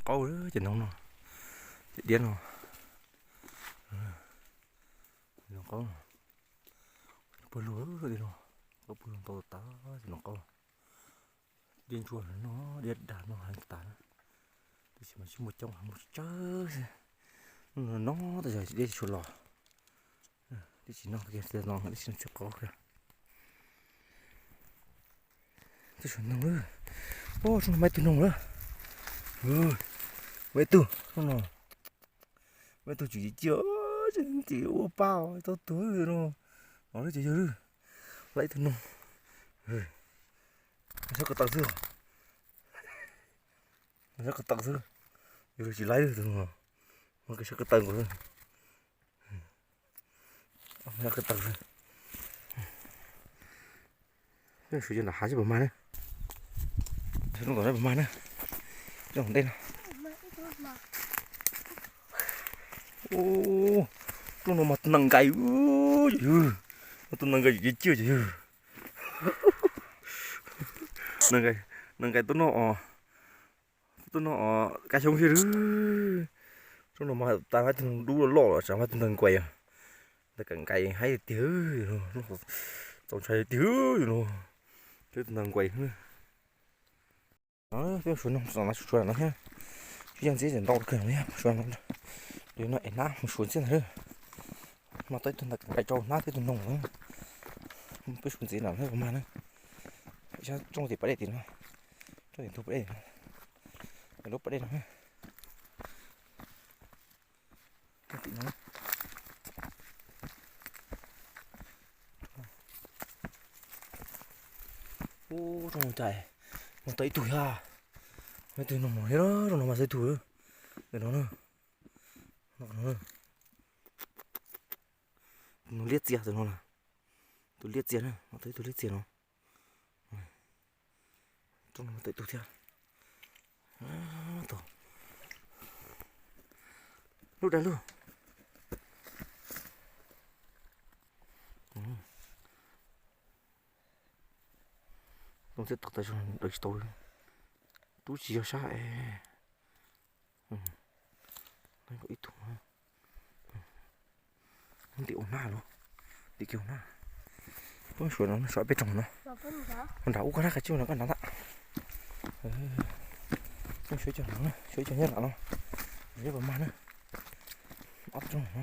Qaub ces noog no, ces diab no, noog qaub, puag lug no, qaub puag lug ntau tas ces noog qaub. Diab ntsuab no, diab dag no heev tas na. Tab sis mas tsis muaj coob, muaj tsawg xwb. Hnub no tas zog diab tsis tshua los. Diab tsis noj kiag, diab tsis noj txiv qaub kiag. Twb suav noog lawm. Ub, tsob no mas ib tug noog lawm. Mas ib tug, tsob no. Mas ib tug tswm ci ci, ub, ua pab tau tug no. Los lawm ces yog lawm. Lawm ib tug noog. Sab ko taw xwb. Sab ko taw xwb. Yus tsis laib tus no. Mas sab ko taw nkaus xwb. Sab ko taw xwb. Suav cov nram hav seb puas mag na. Suav nram hav seb puas mag na. Coj ntej no. Ub, tus no mas tus nees nkais, ub, yog yog. Tus nees nkais yog ciaj yog yog. Nees nkais tuaj noj os, tuaj noj os kab xyoob xwb. Tus no mas tas mas tus dub loj loj los tsam mas tus nees nkais, ntawm kawm nkais haib tiag, txaus ntshai tiag no. Tus nees nkais no, peb suav noog no suav no thiab. Tsis yog ntxiv ces ntau kawg no thiab, suav no. Li no es hnab mus suav ntxiv ntag. Mas tau ib tug ntawm kawm nkais rau hnab thiab tus noog no. Peb suav ntxiv no thiab puas mag na. Sab rooj tim pas dej tim no, rooj tim ntug pas dej tim no, lub pas dej no. Rooj tim no. Ub, rooj no cas mas tau ib tug thiab. Ib tug noog no thiab, rooj no mas tau ib tug. Ntawm no na. Tus no liab txias tus no na. Tus liab txias na, mas tau ib tug liab txias no. Rooj no mas tau ib tug thiab. Lub dag lug. Tooj thiab tau tas zog daws tsis tau li. Tub tsis yog sab es. Ib tug ntim ua hnab los, ntim kiag ua hnab. Peb suav no, suav peb rooj no. Nram ub koj hnab qab tsib no koj nrad ntag. Suav cov no, suav cov nyob nram no, suav puas mag na. Ob rooj no.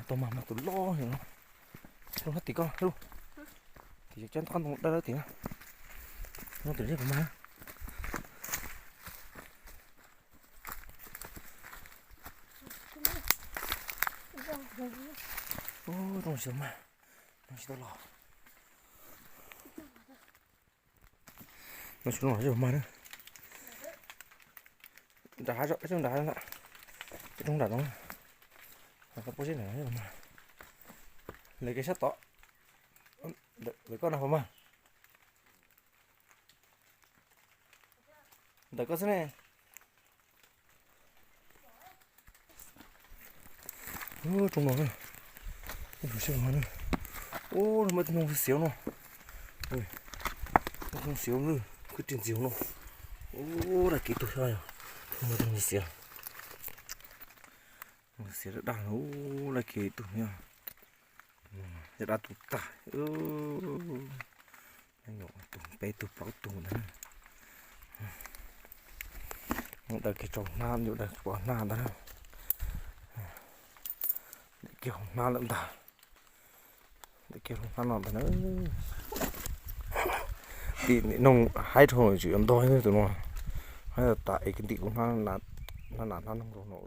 Tau mag mas tus loj no. Lub hnab tim koj lub. Tim cov qab ntoo dawb dawb tim na. No tim zeb puas mag. Ub, rooj tsis tau mag, rooj tsis tau los. No tsis tau los zeb puas mag na. Nram hav zom peb rooj nram hav na. Peb rooj nram no. Koj pub zeb nram no zeb puas mag. Lawv kev sab tod. Lawv koj no puas mag. Ntawm koj xwb ne. Rooj no na. Ub, no mas tus noog xiav no. Tus noog xiav na, kwv tij ntxiag no. Ub, laj kev tug xyov yog tus noog xiav. Xiav daj daj, ub, laj kev tug yog. Yog dab tug tag. Nyuam tus peb tug plaub tug ntawd. Daws kiag rau hnab, nyuam daws pov hnab ntag na. Daws kiag hauv hnab lawm ntag. Daws kiag hauv hnab no ntag na. Tim noog haib dhau tsis yuav ntog tus no. Haib tas es kwv tij kuv hnab nas hnab noog rau no.